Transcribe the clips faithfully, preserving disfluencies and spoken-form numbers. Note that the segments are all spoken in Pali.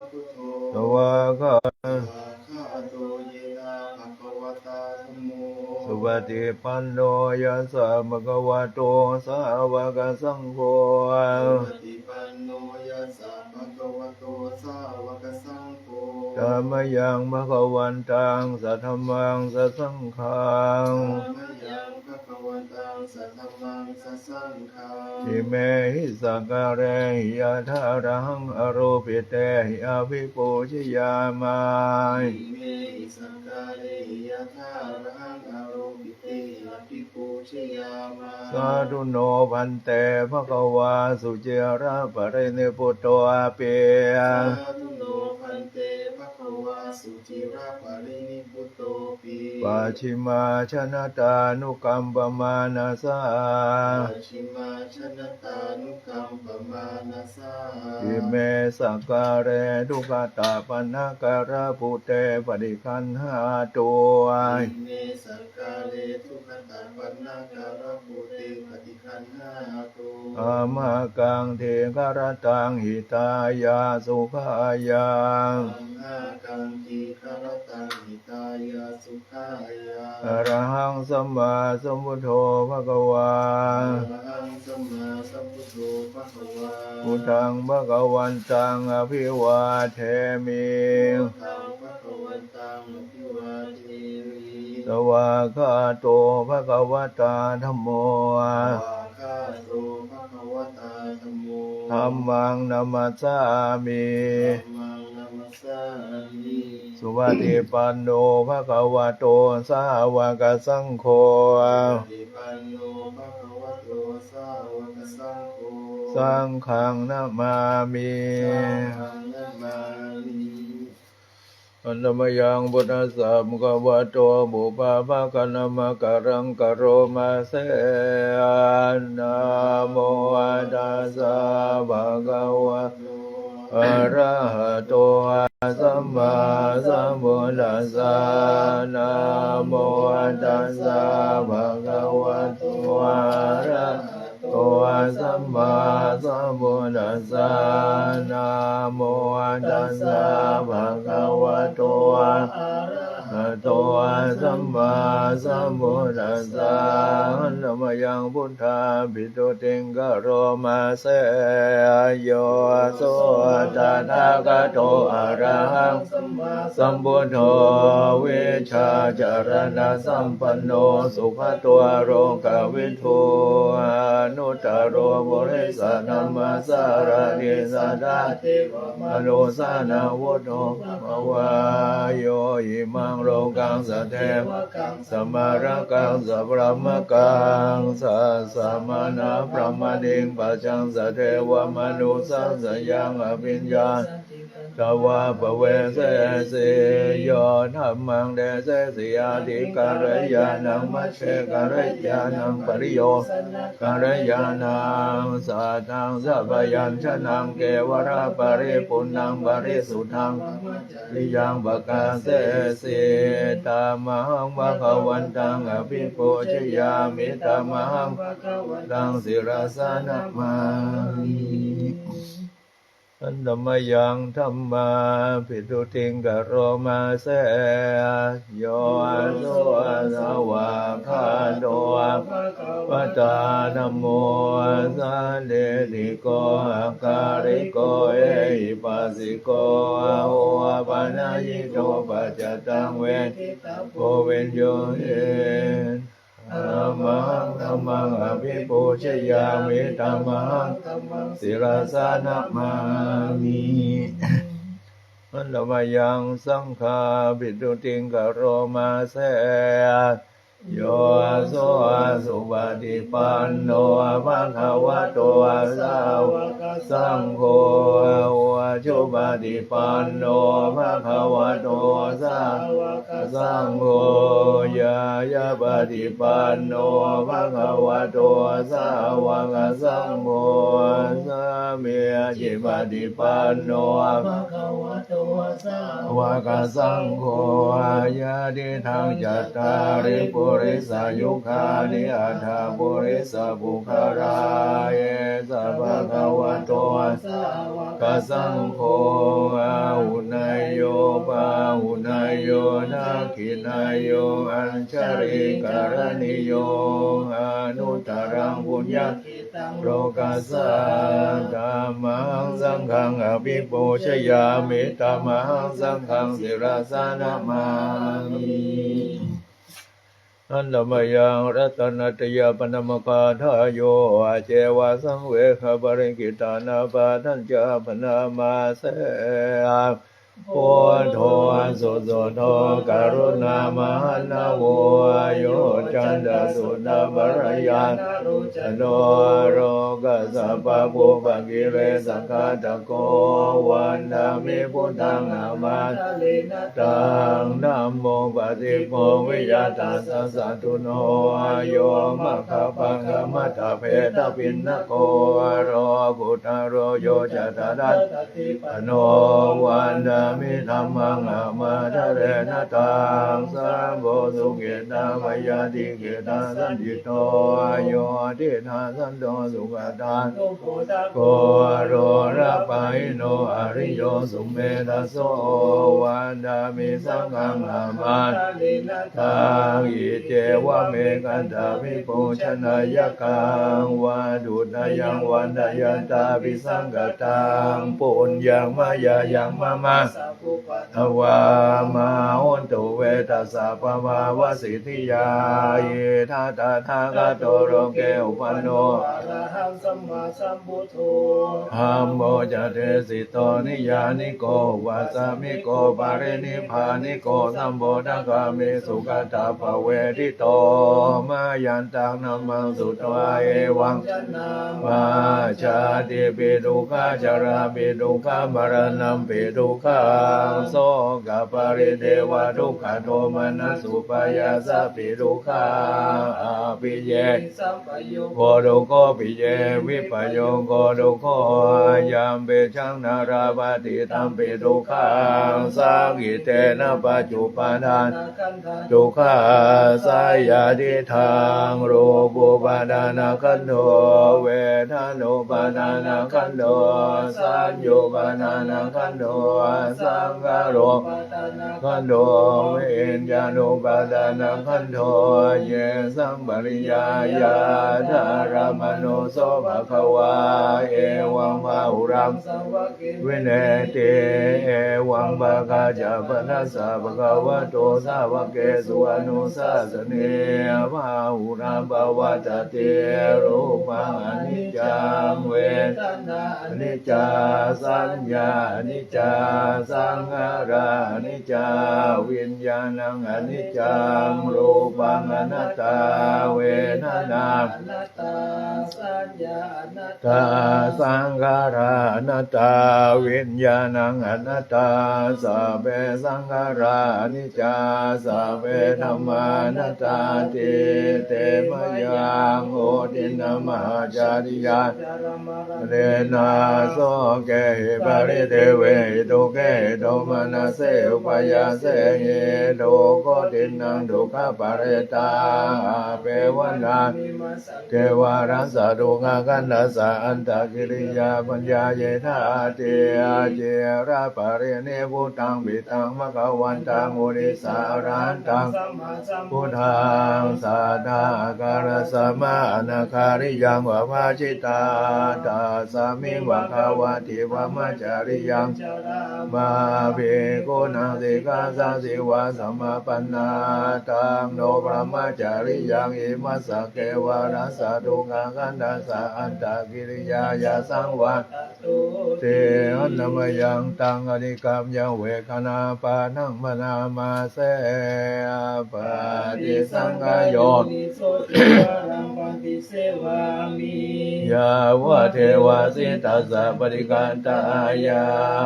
Svākkhāto yena bhagavatā dhammo, supaṭipanno yassa bhagavato sāvakasaṅgho, supaṭipanno yassa bhagavato sāvakasaṅgho, tammayaṃ bhagavantaṃ sadhammaṃ sasaṅghaṃ, tammayaṃ bhagavantaṃ sadhammaṃ sasaṅghaṃ, imehi sakkārehi yathārahaṃ āropitehi abhipūjayāma. Imehi sakkārehi yathārahaṃ āropitehi abhipūjayāma. Sādhu no bhante bhagavā suciraparinibbutopi, sādhu no bhante bhagavā suciraparinibbutopi, pacchimājanatānukampamānasā, pacchimājanatānukampamānasā, ime sakkāre duggatapaṇṇākārabhūte paṭiggaṇhātu, ime sakkāre duggatapaṇṇākārabhūte paṭiggaṇhātu, amhākaṃ dīgharattaṃ hitāya sukhāya, amhākaṃ dīgharattaṃ hitāya sukhāya. Arahaṃ sammāsambuddho bhagavā, arahaṃ sammāsambuddho bhagavā, buddhaṃ bhagavantaṃ abhivādemi, buddhaṃ bhagavantaṃ abhivādemi. Svākkhāto bhagavatā dhammo, svākkhāto bhagavatā dhammo, dhammaṃ namassāmi, dhammaṃ namassāmi. Supaṭipanno bhagavato sāvakasaṅgho, supaṭipanno bhagavato sāvakasaṅgho, saṅghaṃ namāmi, saṅghaṃ namāmi. Handa mayaṃ buddhassa bhagavato pubbabhāganamakāraṃ karoma se. Namo tassa bhagavato arahato sammāsambuddhassa. Namo tassa bhagavato arahato sammāsambuddhassa. Namo tassa bhagavato arahato sammāsambuddhassa. Handa mayaṃ buddhābhistutiṃ karoma se. Yo so tathāgato arahaṃ sammāsambuddho vijjācaraṇasampanno sugato lokavidū anuttaro purisadammasārathi satthā devamanussānaṃ buddho bhagavā. Yo imaṃ lokaṃ sadevakaṃ samārakaṃ sabrahmakaṃ sassamaṇabrāhmaṇiṃ pajaṃ sadevamanussasāyaṃ abhiññāya dvā pavesesi. Yo dhammaṃ desesi ādikalyāṇaṃ majjhekalyāṇaṃ pariyosānakalyāṇaṃ satthaṃ sabyañjanaṃ kevalaparipuṇṇaṃ parisuddhaṃ brahmacariyaṃ pakāsesi. Tamahaṃ bhagavantaṃ abhipūjayāmi. Tamahaṃ bhagavantaṃ sirasā namāmi. Handa mayaṃ dhammābhistutiṃ karoma se. Yo so svākkhāto bhagavatā dhammo sandiṭṭhiko akāliko ehipassiko opanayiko paccattaṃ veditabbo viññūhī. Tamahaṃ dhammaṃ abhipūjayāmi. Tamahaṃ dhammaṃ sirasā namāmi. Handa mayaṃ saṅghābhistutiṃ karoma se. Yo so supaṭipanno bhagavato sāvakasaṅgho, ujupaṭipanno bhagavato sāvakasaṅgho, ñāyapaṭipanno bhagavato sāvakasaṅgho, sāmīcipaṭipanno bhagavato sāvakasaṅgho, yadidaṃ cattāri purisayugāni aṭṭha purisapuggalā, esa bhagavato sāvakasaṅgho, karaṇīyo anuttaraṃ puññakkhettaṃ lokassa. Tammahaṃ saṅghaṃ abhipūjayāmi, tammahaṃ saṅghaṃ sirasā namāmi. Handa mayaṃ ratanattayapanamakātāyo, ajevasaṃvehaparikkhitānāpādañca bhaṇāma se. Buddho susuddho karuṇāmahaṇṇavo, yoccantasuddhapallayaṇālocano, lokassa pāpūpakilesaghātako, vandāmi buddhaṃ amattarena taṃ. Dhammo paṭibbo viya tassa satthuno, yo maggapākamatthapetapiṇṇako, lokuttaro yo ca tathāgata pano, vandāmi dhammaṃ amattarena taṃ. Saṅgho sukhitā mayā dīghitā santīto, yo tiṭṭhañcanto sugatā nupodako, lolapahīno ariyo sumedhaso, vandāmi saṅghaṃ amattarena taṃ. Iccevamekantabhipūjanāyakaṃ, vatthuttayaṃ vandayantābhisaṅkhataṃ, puññaṃ mayā yaṃ mama sabbupaddavā, mā hontu ve tassa pabhāvasiddhiyā. Idha tathāgato loke uppanno, arahaṃ sammāsambuddho, dhammo ca desito niyyāniko, upāsamiko parinibbāniko, sambodhagāmi sugatappavedito. Mayantaṃ dhammaṃ sutvā evaṃ janamā jātipi dukkhā, jarāpi dukkhā, maraṇampi dukkhaṃ, sokaparidevadukkhadomanassupāyāsāpi dukkhā, appiyehi sampayogo dukkho, piyehi vippayogo dukkho, yampicchaṃ na labhati tampi dukkhaṃ, saṅkhittena pañcupādānakkhandhā dukkhā. Seyyathīdaṃ, rūpūpādānakkhandho, vedanūpādānakkhandho, saññāupādānakkhandho, saṅkhārūpādānakkhandho, viññāṇūpādānakkhandho. Yesaṃ pariyāyādaramāno so bhagavā, evaṃ bahulaṃ saṃvake vineti. Evaṃ pakāca pattassa bhagavato sāvakesu anussāsanī, bahulaṃ pavattati. Rūpaṃ aniccaṃ, vedanā aniccā, saññā aniccā, saṅkhārā aniccā, viññāṇaṃ aniccaṃ. Rūpaṃ anattā, vedanā anattā, saññā anattā, saṅkhārā anattā, viññāṇaṃ anattā. Sabbe saṅkhārā aniccā, sabbe dhammā anattāti. Te mayaṃ koṭiṇṇaṃ mahācariyāni, jalamaranena sokehi paridevehi, dukkhehi domanassehi upāyāsehi, dukkhadoṭiṇṇaṃ dukkhaparittaṃ, appeva nānimajjhati kevalassa dukkhakkhandhassa, antakiriyā paññāyitā ṭhāti. Ciraparinibbuttaṃ buddhaṃ bhagavantaṃ, purisaṃ arahantaṃ sammāsambuddhaṃ, satthā ākārasmā anakāriyaṃ, vavattitā tasmiṃ bhagavati brahmacariyānuggahāma. Bhikkhūnaṃ sikkhāsājīvasamāpannā, taṃ no brahmacariyaṃ imassa kevalassa dukkhakkhandhassa antakiriyāya saṃvattatu. Te handa mayaṃ taṃ adhikameyya, vedanāpadaṃ bhaṇāma se. Paṭisaṅkhā yoniso, kevalaṃ paṭisevāmi, yāvadeva sītassa paṭighātāya,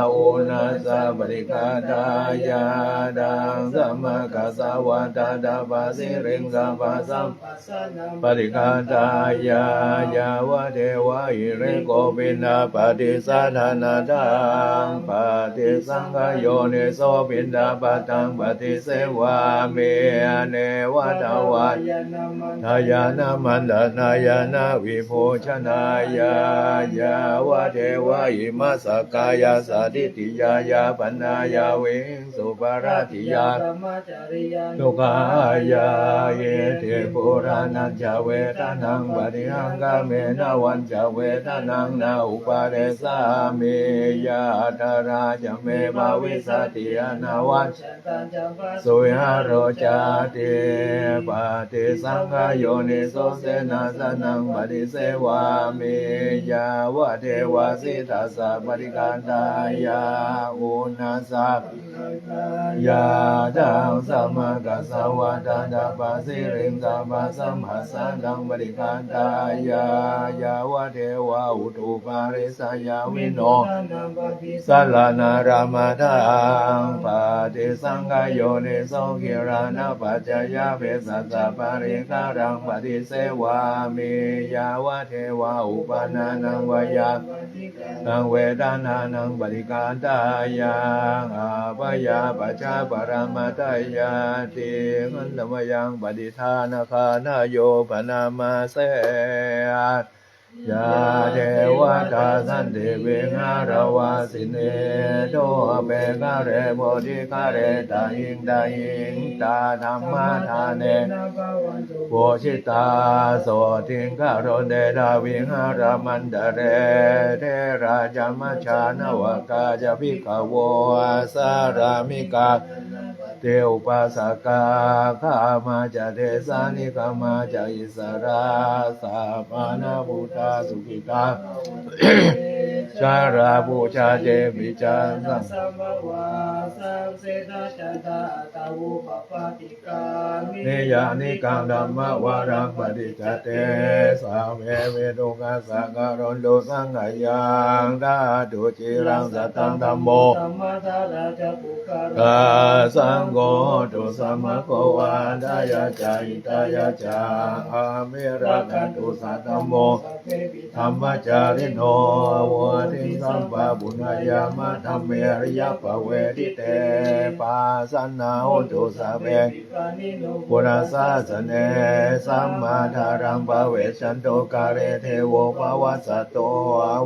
uṇhassa paṭighātāya, ḍaṃsamakasavātātapasiriṃsapasāraṃ, paṭighātāya, yāvadeva hiriko piṇḍapātisadānadaṃ paṭisaṅkhayoniso piṇḍapātaṃ paṭisevāmi neva davāya na madāya na maṇḍanāya na vibhūsanāya yāvadeva imassa kāyassa ṭhitiyā yāpanāya vihiṃsuparatiyā brahmacariyanuggahāya iti purāṇañca vedanaṃ paṭihaṅkhāmi navañca vedanaṃ na uppādessāmi yātrā ca me bhavissati anavajjatā ca phāsuvihāro cāti paṭisaṅkhayoniso senāsanaṃ paṭisevāmi yāvadeva sītassa paṭighātāya uṇhassa paṭighātāya ḍaṃsamakasavātātapasiriṃsapasamphassānaṃ paṭighātāya yāvadeva utuparissayavinodanapaṭisallānārāmatthaṃ paṭisaṅkhayoniso gilānapaccayabhesajjaparikkhāraṃ paṭisevāmi yāvadeva uppannānaṃ veyyābādhikānaṃ vedanānaṃ paṭighātāya abyāpajjhaparamatāyāti khandhamayaṃ paṭidānagāthāyo bhaṇāma se. Yā devatā santi vihāravāsinī thūpe ghare bodhighare tahiṃ tahiṃ tā dhammadānena bhavantu pūjitā sotthiṃ karontedha vihāramaṇḍale. Therā ca majjhā navakā ca bhikkhavo sārāmikā te upāsakā gāmā ca desā nigamā ca issarā sappāṇabhūtā sukhitā bhavantu te. Jalābujā tepi ca samphavā saṃsedajātā athavopapātikā niyyānikaṃ dhammavaraṃ paṭicca te sabbepi dukkhassa karontu saṅkhayaṃ. Ṭhātu ciraṃ sataṃ dhammo dhammaddharā ca puggalā saṅgho hotu samaggo va atthāya ca hitāya ca. Amhe rakkhatu saddhammo sabbepi dhammacārino vuḍḍhiṃ sampāpuṇeyyāma dhamme ariyappavedite. Pasannā hontu sabbepi pāṇino buddhasāsane. Sammā dhāraṃ pavecchanto kāle devo pavassatu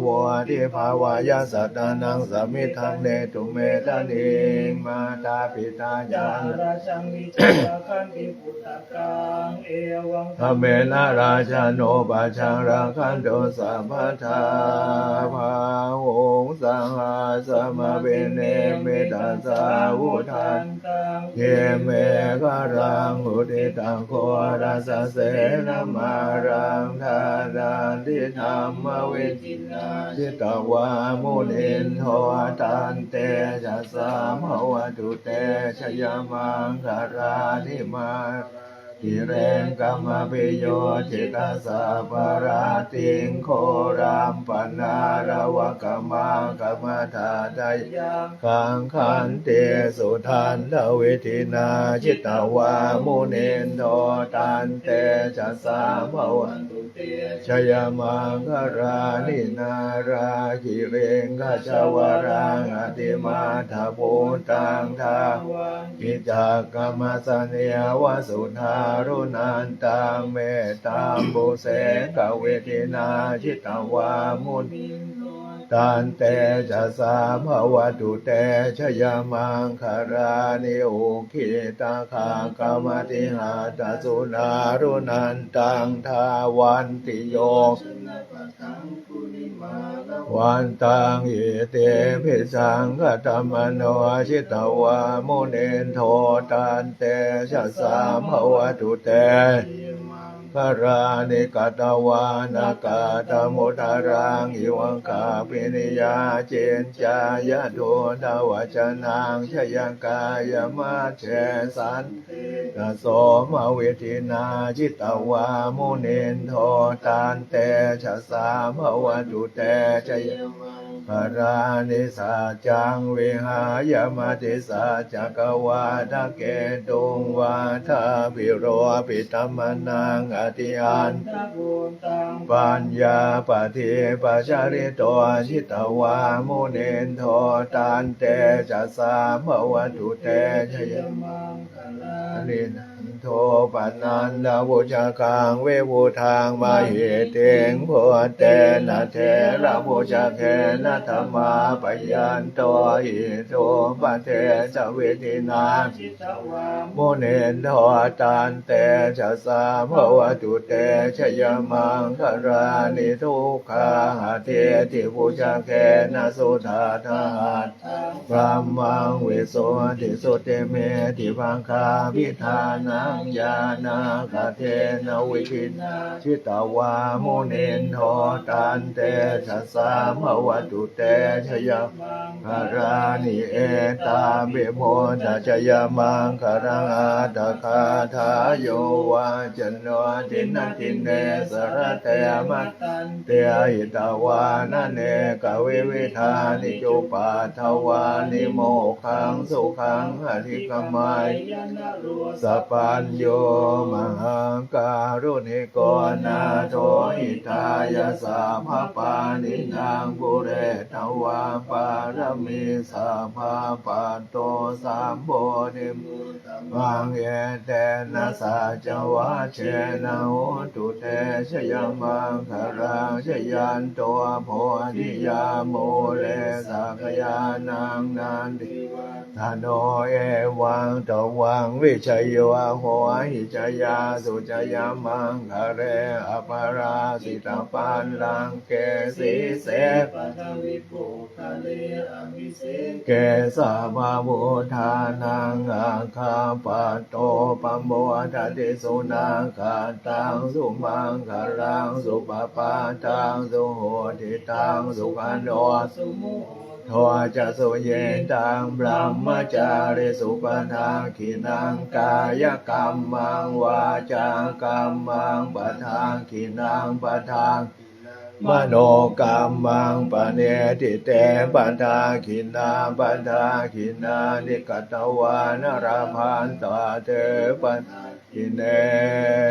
vuḍḍhibhāvāya sattānaṃ samiddhaṃ netu medaniṃ. Mātā pitā ca atrajaṃ niccaṃ rakkhanti puttakaṃ evaṃ dhammena rājāno pajaṃ rakkhantu sabbadā. Bāhuṃ sahassamabhinimmitasāvudhantaṃ girimekhalaṃ uditaghorasasenamāraṃ dānādidhammavidhinā jitavā munindo tantejasā bhavatu te jayamaṅgalāni. Mārātirekam abhiyujjhitasabbarattiṃ ghoram panāḷavakam akkhamathaddhayakkhaṃ khantīsudantavidhinā jitavā munindo tantejasā bhavatu te jayamaṅgalāni. Nāḷāgiriṃ gajavaraṃ atimattabhūtaṃ dāvaggicakkamasanīva sudāruṇantaṃ mettambusekavidhinā jitavā munindo tantejasā bhavatu te jayamaṅgalāni. Ukkhittakhaggamatihatthasudāruṇantaṃ dhāvantiyojanapathaṅgulimālavantaṃ iddhībhisaṅkhatamano jitavā munindo tantejasā bhavatu te jayamaṅgalāni. Katvāna kaṭṭhamudaraṃ iva gabbhinīyā ciñcāya duṭṭhavacanaṃ janakāyamajjhe san tena somavidhinā jitavā munindo tantejasā bhavatu te jayamaṅgalāni. maṅgalāni. Saccaṃ vihāya matisaccakavādaketuṃ vādābhiropitamanaṃ atiandhabhūtaṃ paññāpadīpajalito jitavā munindo tantejasā bhavatu te jayamaṅgalāni. Nandopanandabhujagaṃ vibudhaṃ mahiddhiṃ puttena therabhujagena damāpayanto iddhūpadesavidhinā jitavā munindo tantejasā bhavatu te jayamaṅgalāni. Duggāhadiṭṭhibhujagena sudaṭṭhahatthaṃ brahmaṃ visuddhijutimiddhibakābhidhānaṃ ñāṇāgadena vidhinā jitavā munindo tantejasā bhavatu te jayamaṅgalāni. Etāpi buddhajayamaṅgalaaṭṭhagāthā yo vācano dinadine sarate matandī hitvānanekavividhāni cupaddavāni mokkhaṃ sukhaṃ adhigameyya naro sapañño. Mahākāruṇiko nātho hitāya sabbapāṇinaṃ pūretvā pāramī sabbā patto sambodhimuttamaṃ etena saccavajjena hotu te jayamaṅgalaṃ. Jayanto bodhiyā mūle sakyānaṃ nandivaḍ ḍhano evaṃ tvaṃ vijayo hohi jayassu jayamaṅgale aparājitapallaṅke sīse paṭhavipokkhare abhiseke sabbabuddhānaṃ aggappatto pamodati. Sunakkhattaṃ sumaṅgalaṃ supabhātaṃ suhuṭṭhitaṃ sukhaṇo sumuhutto ca suyiṭṭhaṃ brahmacārisu padakkhiṇaṃ kāyakammaṃ vācākammaṃ padakkhiṇaṃ padakkhiṇaṃ manokammaṃ paṇidhī te padakkhiṇā padakkhiṇāni katvāna labhantatthe padakkhiṇe.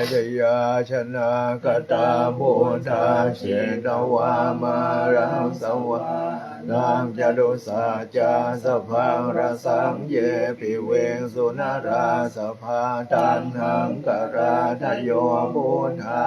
Jayāsanāgatā buddhā jetvā māraṃ savāhanaṃ catusaccāsabhaṃ rasaṃ ye piviṃsu narāsabhā. Taṇhaṅkarādayo buddhā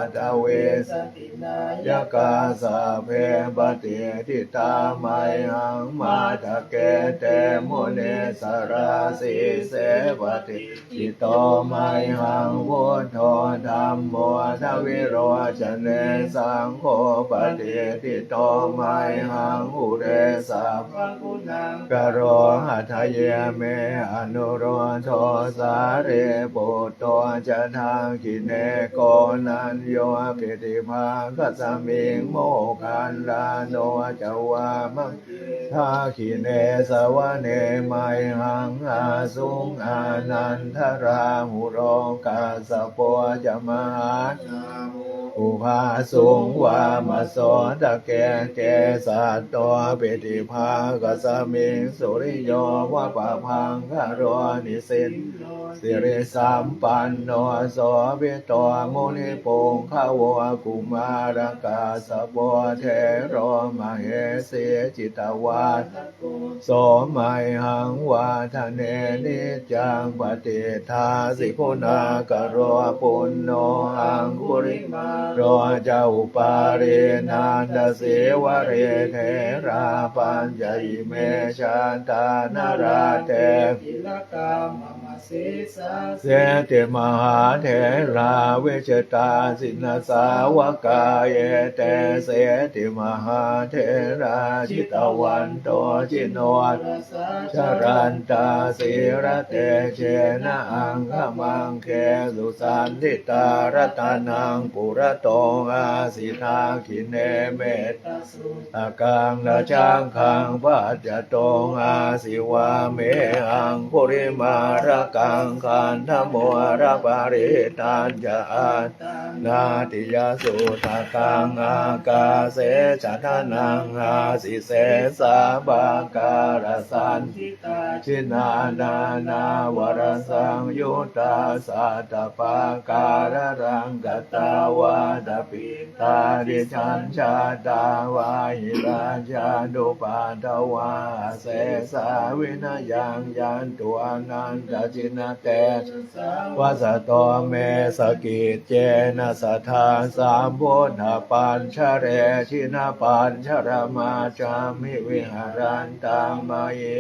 aṭṭhavīsati nāyakā sabbe patiṭṭhitā mayhaṃ matthake te munissarā. Sīse patiṭṭhito mayhaṃ buddho dhammo dvilocane saṅgho patiṭṭhito mayhaṃ ure sabbaguṇākaro. Hadaye me anuruddho sārīputto ca dakkhiṇe koṇḍañño piṭṭhibhāgasmiṃ moggallāno ca vāmake. Dakkhiṇe savane mayhaṃ āsuṃ ānandarāhulo kassapo ca mahānāmo ubhāsuṃ vāmasotake. Kesato piṭṭhibhāgasmiṃ suriyo va pabhaṅkaro nisinno sirisampanno sobhito munipuṅgavo. Kumārakassapo thero mahesī cittavādako so mayhaṃ vadane niccaṃ patiṭṭhāsi guṇākaro. Puṇṇo aṅgulimālo ca upālī nandasīvalī therā pañca ime jātā nalāṭe tilakā mama. Sesāsīti mahātherā vijitā jinasāvakā etesīti mahātherā jitavanto jinorasā jalantā sīlatejena aṅgamaṅgesu saṇṭhitā. Ratanaṃ purato āsi dakkhiṇe metta suttakaṃ dhajaggaṃ pacchato āsi vāme aṅgulimālakaṃ khandhamoraparittañca aṭṭha Natiyasudakaṃ ākāse chadanaṃ āsi sesā pākārasaṇṭhitā. Jinā nānāvarasaṃyuttā sattappākāralaṅkatā vātapittādisañjātā bāhirajjhattupaddavā asesā vinayaṃ yantu anantajinatejasā. Vasato me sakiccena sadā sambuddhapañjare jinapañjaramajjhamhi viharantaṃ mahī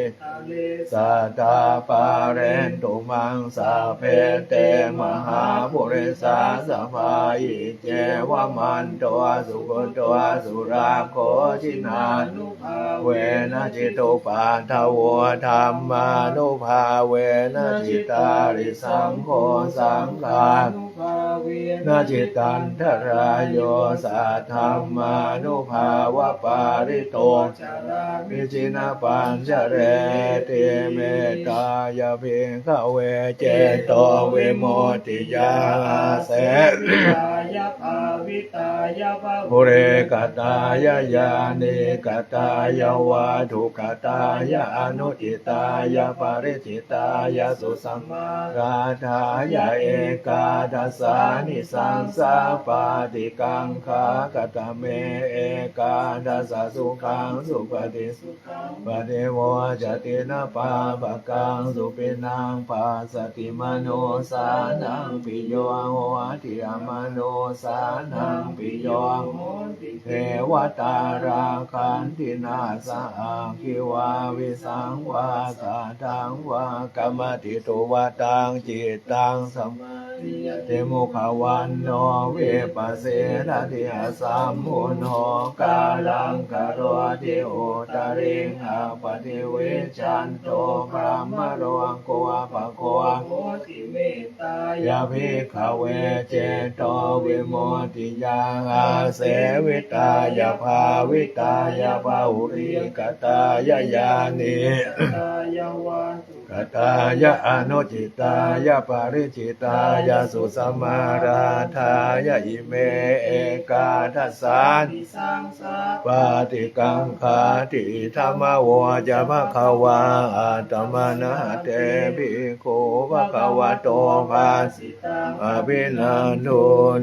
sadā pālentu maṃ sabbe te mahāpurisāsabhā. Iccevamanto sugutto surakkho jinānubhāvena jitupaddavo dhammānubhāvena jitārisaṅgho saṅghā na jitantarāyo saddhammānubhāvapālito carāmi jinapañjareti. Mettāya bhikkhave cetovimuttiyā āsevitāya bhāvitāya bahulīkatāya yānīkatāya vatthukatāya anucitāya parici tāya susamārādhāya ekādasānisaṃsā pāṭikaṅkhā. Katame ekādasa? Sukhaṃ supati, sukhaṃ paṭimoccati, na pāpakaṃ supinaṃ passati, manussānaṃ piyo hoti, amanussānaṃ piyo hoti, devatā rakkhanti, nāssa aggi vā visaṃ vā satthaṃ vā kamati, tuvaṭaṃ cittaṃ samādhiyati, mukhavaṇṇo vippasīdati, asammuḷho kālaṃ karoti, uttariṃ appaṭivijjhanto brahmalokūpago hoti. Met tāya bhikkhave cetovimuttiyā āsevitāya bhāvitāya bahulīkatāya yānīkatāya vatthukatāya anucitāya paricitāya susamārādhāya ime ekādasāni saṃsā pāṭikaṅkhāti. Idamavoca bhagavā. Attamanā te bhikkhū bhagavato bhāsitaṃ abhinandunti.